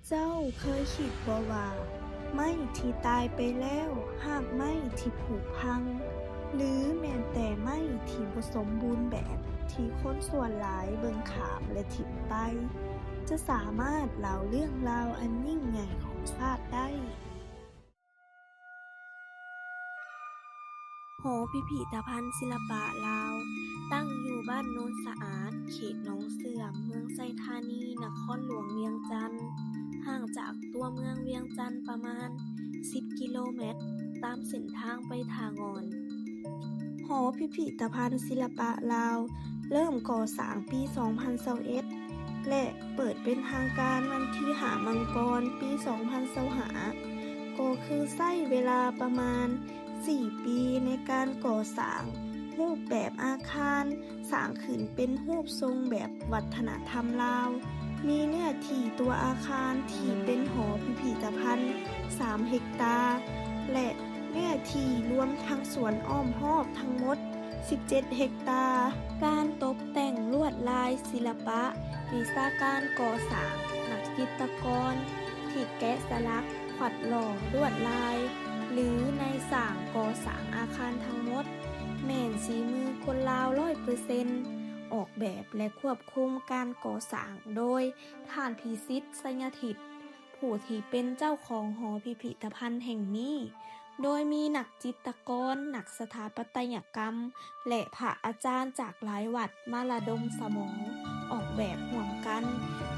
ເຈົ້າເຄີຍຄິດບໍ່ວ່າ ໄມ້ທີ່ຕາຍໄປແລ້ວ, ຮາກໄມ້ທີ່ຜຸພັງ ຫຼື ແມ່ນແຕ່ໄມ້ທີ່ບໍ່ສົມບູນແບບ ທີ່ຄົນສ່ວນຫຼາຍເບິ່ງຂ້າມ ແລະ ຖິ້ມໄປ ຈະສາມາດເລົ່າເລື່ອງລາວອັນຍິ່ງໃຫຍ່ຂອງຊາດໄດ້? ຫໍພິພິທະພັນສິລະປະລາວ ຕັ້ງຢູ່ບ້ານໂນນສະອາດ, ເຂດໜອງເຊື່ອມ, ເມືອງໄຊທານີ, ນະຄອນຫຼວງວຽງຈັນ, ຫ່າງຈາກຕົວເມືອງວຽງຈັນປະມານສິບກິໂລແມັດ ຕາມເສັ້ນທາງໄປທ່າງ່ອນ. ຫໍພິພິທະພັນສິລະປະລາວ ເລີ່ມກໍ່ສ້າງປີສອງພັນຊາວເອັດ ແລະ ເປີດເປັນທາງການວັນທີຫ້າມັງກອນ ປີສອງພັນຊາວຫ້າ ກໍຄືໃຊ້ເວລາປະມານສີ່ປີໃນການກໍ່ສ້າງ. ຮູບແບບອາຄານສ້າງຂຶ້ນເປັນຮູບຊົງແບບວັດທະນະທຳລາວ, ມີເນື້ອທີ່ຕົວອາຄານທີ່ເປັນຫໍພິພິທະພັນສາມເຮັກຕາ ແລະ ເນື້ອທີ່ລວມທັງສວນອ້ອມຮອບທັງໝົດສິບເຈັດເຮັກຕາ. ການຕົບແຕ່ງລວດລາຍສິລະປະ, ວິຊາການກໍ່ສ້າງ, ນັກຈິດຕະກອນທີ່ແກະສະຫຼັກ, ຂວັດຫຼໍ່, ລວດລາຍ ຫຼື ນາຍຊ່າງກໍ່ສ້າງອາຄານທັງໝົດ ແມ່ນສີມືຄົນລາວຮ້ອຍເປີເຊັນ. ອອກແບບ ແລະ ຄວບຄຸມການກໍ່ສ້າງໂດຍທ່ານ ພິສິດ ໄຊຍະທິດ ຜູ້ທີ່ເປັນເຈົ້າຂອງຫໍພິພິທະພັນແຫ່ງນີ້, ໂດຍມີນັກຈິດຕະກອນ, ນັກສະຖາປັດຕະຍະກຳ ແລະ ພະອາຈານຈາກຫຼາຍວັດມາລະດົມສະໝອງອອກແບບຮ່ວມກັນ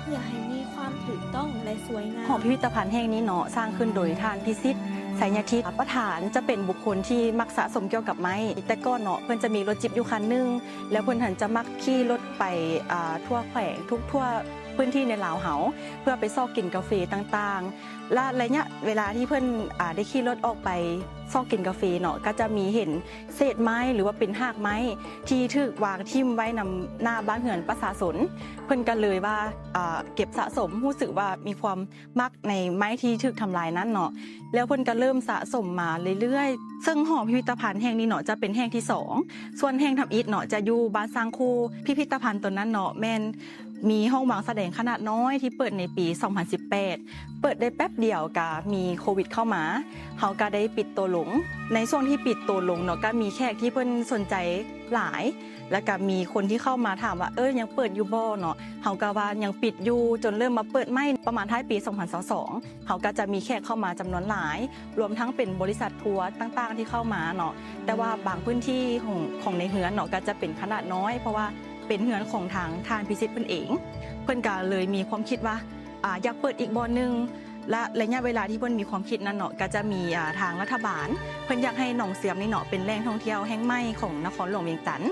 ເພື່ອໃຫ້ມີຄວາມຖືກຕ້ອງ ແລະ ສວຍງາມ. ຫໍພິພິທະພັນແຫ່ງນີ້ເນາະ ສ້າງຂຶ້ນໂດຍທ່ານ ພິສິດ ໄຊຍະທິດ ປະທານຈະເປັນບຸກຄົນທີ່ມັກສະສົມກ່ຽວກັບໄມ້. ແຕ່ກ່ອນເນາະ ເພິ່ນຈະມີລົດຈິບຢູ່ຄັນໜຶ່ງ ແລ້ວເພິ່ນຫັ້ນຈະມັກຂີ່ລົດໄປ ອ່າ ທົ່ວແຂວງ ທຸກທົ່ວ ພື້ນທີ່ໃນລາວເຮົາ ເພື່ອໄປຊອກກິນກາເຟຕ່າງໆ ລະໄລຍະເວລາທີ່ເພິ່ນ ອາ ໄດ້ຂີ່ລົດອອກໄປຊອກກິນກາເຟເນາະ ກໍຈະມີເຫັນເສດໄມ້ ຫຼືວ່າເປັນຮາກໄມ້ທີ່ຖືກວາງຖິ້ມໄວ້ນຳໜ້າບ້ານເຮືອນປະຊາຊົນ. ເພິ່ນກໍເລີຍວ່າ ອາ ເກັບສະສົມ ຮູ້ສຶກວ່າມີຄວາມມັກໃນໄມ້ທີ່ຖືກທຳລາຍນັ້ນເນາະ ແລ້ວເພິ່ນກໍເລີ່ມສະສົມມາເລື້ອຍໆ. ເຊິ່ງຫໍພິພິທະພັນແຫ່ງນີ້ເນາະ ຈະເປັນແຫ່ງທີສອງ ສ່ວນແຫ່ງທຳອິດເນາະ ຈະຢູ່ບ້ານຊ້າງຄູ່. ພິພິທະພັນຕົວນັ້ນເນາະ ແມ່ນ ມີຫ້ອງວາງສະແດງຂະໜາດນ້ອຍທີ່ເປີດໃນປີສອງພັນສິບແປດ ເປີດໄດ້ແປັບດຽວກະມີໂຄວິດເຂົ້າມາ ເຮົາກະໄດ້ປິດໂຕລົງ. ໃນຊ່ວງທີ່ປິດໂຕລົງເນາະ ກະມີແຂກທີ່ເພິ່ນສົນໃຈຫຼາຍ ແລ້ວກະມີຄົນທີ່ເຂົ້າມາຖາມວ່າ ເອີ ຍັງເປີດຢູ່ບໍ່ເນາະ ເຮົາກະວ່າຍັງປິດຢູ່ ຈົນເລີ່ມມາເປີດໃໝ່ປະມານທ້າຍປີສອງພັນຊາວສອງ ເຮົາກະຈະມີແຂກເຂົ້າມາຈຳນວນຫຼາຍ ລວມທັງເປັນບໍລິສັດທົວຕ່າງໆທີ່ເຂົ້າມາເນາະ ແຕ່ວ່າບາງພື້ນທີ່ຂອງ ຂອງໃນເຮືອນເນາະ ກະຈະເປັນຂະໜາດນ້ອຍ ເພາະວ່າ ເປັນເຮືອນຂອງທາງທ່ານພິສິດເພິ່ນເອງ ເພິ່ນກະເລີຍມີຄວາມຄິດວ່າ ອາ ຢາກເປີດອີກບ່ອນໜຶ່ງ ລະໄລຍະເວລາທີ່ເພິ່ນມີຄວາມຄິດນັ້ນເນາະ ກະຈະມີ ອາ ທາງລັດຖະບານ ເພິ່ນຢາກໃຫ້ໜອງເຊື່ອມນີ້ເນາະ ເປັນແຫຼ່ງທ່ອງທ່ຽວແຫ່ງໃໝ່ຂອງນະຄອນຫຼວງວຽງຈັນ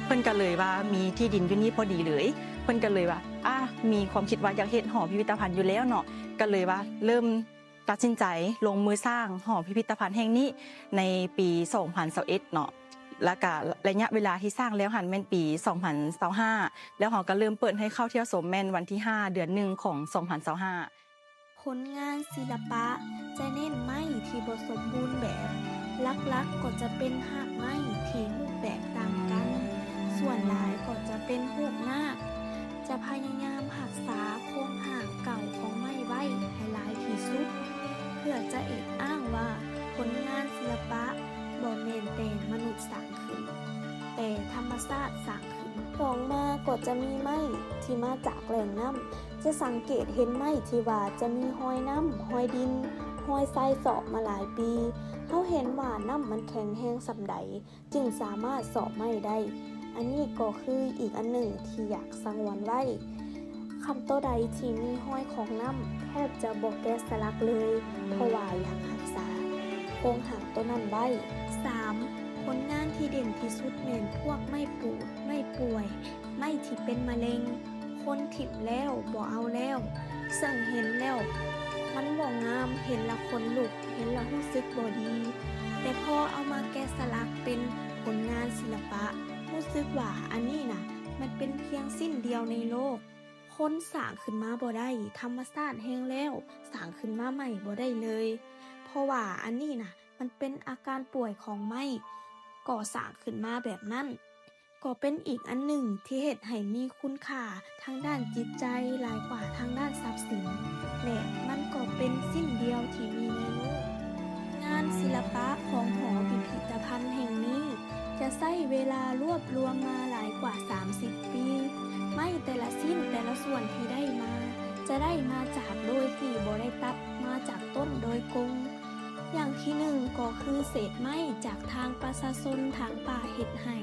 ເພິ່ນກະເລີຍວ່າມີທີ່ດິນຢູ່ນີ້ພໍດີເລີຍ ເພິ່ນກະເລີຍວ່າ ອາ ມີຄວາມຄິດວ່າຢາກເຮັດຫໍພິພິທະພັນຢູ່ແລ້ວເນາະ ກະເລີຍວ່າເລີ່ມ ຕັດສິນໃຈລົງມືສ້າງຫໍພິພິທະພັນແຫ່ງນີ້ໃນປີສອງພັນຊາວເອັດເນາະ ລະກະໄລຍະເວລາທີ່ສ້າງແລ້ວຫັ້ນແມ່ນປີສອງພັນຊາວຫ້າ ແລ້ວເຮົາກະເລີ່ມເປີດໃຫ້ເຂົ້າທ່ຽວຊົມແມ່ນວັນທີຫ້າ ເດືອນໜຶ່ງ ຂອງສອງພັນຊາວຫ້າ. ຜົນງານສິລະປະຈະເນັ້ນໄມ້ທີ່ບໍ່ສົມບູນແບບ, ຫຼັກໆກໍຈະເປັນຮາກໄມ້ທີ່ຮູບແບບຕ່າງກັນ, ສ່ວນຫຼາຍກໍຈະເປັນຮູບນາກ. ຈະພະຍາຍາມຮັກສາໂຄງຮ່າງເກົ່າຂອງໄມ້ໄວ້ໃຫ້ຫຼາຍທີ່ສຸດ ເພື່ອຈະເອກອ້າງວ່າຜົນງານສິລະປະບໍ່ແມ່ນແຕ່ມະນຸດສ້າງຂຶ້ນ, ແຕ່ທຳມະຊາດສ້າງຂຶ້ນ. ສອງມາກໍຈະມີໄມ້ທີ່ມາຈາກແຫຼ່ງນ້ຳ. ຈະສັງເກດເຫັນໄມ້ທີ່ວ່າຈະມີຮອຍນ້ຳ, ຮອຍດິນ, ຮອຍຊາຍເຊາະມາຫຼາຍປີ. ເຮົາເຫັນວ່ານ້ຳມັນແຂງແຮງສ່ຳໃດ ຈຶ່ງສາມາດເຊາະໄມ້ໄດ້. ອັນນີ້ກໍຄືອີກອັນໜຶ່ງທີ່ຢາກສະຫງວນໄວ້. ຄັນໂຕໃດທີ່ມີຮອຍຂອງນ້ຳ ແທບຈະບໍ່ແກະສະຫຼັກເລີຍ ເພາະວ່າຢາກຮັກສາໂຄງຮ່າງໂຕນັ້ນໄວ້. ສາມ ຜົນງານທີ່ເດັ່ນທີ່ສຸດແມ່ນພວກໄມ້ປູດ, ໄມ້ປ່ວຍ, ໄມ້ທີ່ເປັນມະເຮັງ. ຄົນຖິ້ມແລ້ວບໍ່ເອົາແລ້ວ, ເຊິ່ງເຫັນແລ້ວມັນບໍ່ງາມ, ເຫັນລະຂົນລຸກ, ເຫັນລະຮູ້ສຶກບໍ່ດີ. ແຕ່ພໍເອົາມາແກະສະຫຼັກເປັນຜົນງານສິລະປະ, ຮູ້ສຶກວ່າອັນນີ້ນະ ມັນເປັນພຽງຊິ້ນດຽວໃນໂລກ. ຄົນສ້າງຂຶ້ນມາບໍ່ໄດ້, ທຳມະຊາດແຮງແລ້ວ, ສ້າງຂຶ້ນມາໃໝ່ບໍ່ໄດ້ເລີຍ, ເພາະວ່າອັນນີ້ນະ ມັນເປັນອາການປ່ວຍຂອງໄມ້ ກໍ່ສ້າງຂຶ້ນມາແບບນັ້ນ. ກໍເປັນອີກອັນໜຶ່ງທີ່ເຮັດໃຫ້ມີຄຸນຄ່າທາງດ້ານຈິດໃຈຫຼາຍກວ່າທາງດ້ານຊັບສິນ ແລະ ໄມ້ ເປັນສິ່ງດຽວທີ່ມີໃນໂລກ. ງານສິລະປະຂອງຫໍພິພິທະພັນແຫ່ງນີ້ ຈະໃຊ້ເວລາລວບລວມມາຫຼາຍກວ່າສາມສິບປີ. ໄມ້ແຕ່ລະຊິ້ນແຕ່ລະສ່ວນທີ່ໄດ້ມາ ຈະໄດ້ມາຈາກໂດຍທີ່ບໍ່ໄດ້ຕັດມາຈາກຕົ້ນໂດຍກົງ. ຢ່າງທີໜຶ່ງກໍຄືເສດໄມ້ຈາກທາງປະຊາຊົນທາງປ່າເຮັດໃຫ້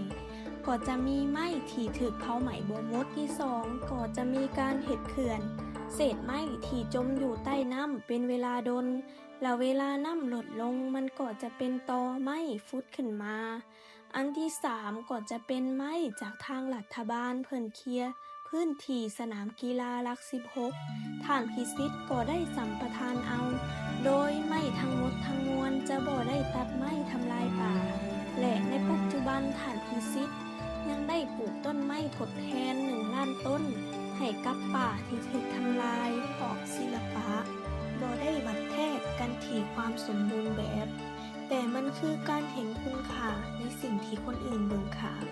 ກໍຈະມີໄມ້ທີ່ຖືກເຜົາໄໝ້ບໍ່ໝົດ. ທີສອງກໍຈະມີການເຮັດເຂື່ອນ, ເສດໄມ້ທີ່ຈົມຢູ່ໃຕ້ນ້ຳເປັນເວລາດົນ ແລະ ເວລານ້ຳລົດລົງ ມັນກໍຈະເປັນຕໍໄມ້ຟຸດຂຶ້ນມາ. ອັນທີສາມກໍຈະເປັນໄມ້ຈາກທາງລັດຖະບານເພິ່ນເຄຍພື້ນທີ່ສະໜາມກິລາຫຼັກສິບຫົກ ທ່ານພິສິດກໍໄດ້ສຳປະທານເອົາ, ໂດຍໄມ້ທັງໝົດທັງມວນຈະບໍ່ໄດ້ຕັດໄມ້ທຳລາຍປ່າ ແລະ ໃນປັດຈຸບັນທ່ານພິສິດຍັງໄດ້ປູກຕົ້ນໄມ້ທົດແທນໜຶ່ງລ້ານຕົ້ນໃຫ້ກັບປ່າທີ່ຖືກທຳລາຍ. ເພາະສິລະປະບໍ່ໄດ້ວັດແທກກັນທີ່ຄວາມສົມບູນແບບ, ແຕ່ມັນຄືການເຫັນຄຸນຄ່າໃນສິ່ງທີ່ຄົນອື່ນເບິ່ງຂ້າມ.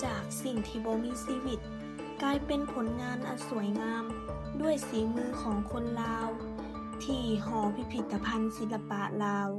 ຈາກສິ່ງທີ່ບໍ່ມີຊີວິດ ກາຍເປັນຜົນງານອັນສວຍງາມດ້ວຍສີມືຂອງຄົນລາວ ທີ່ຫໍພິພິທະພັນສິລະປະລາວ.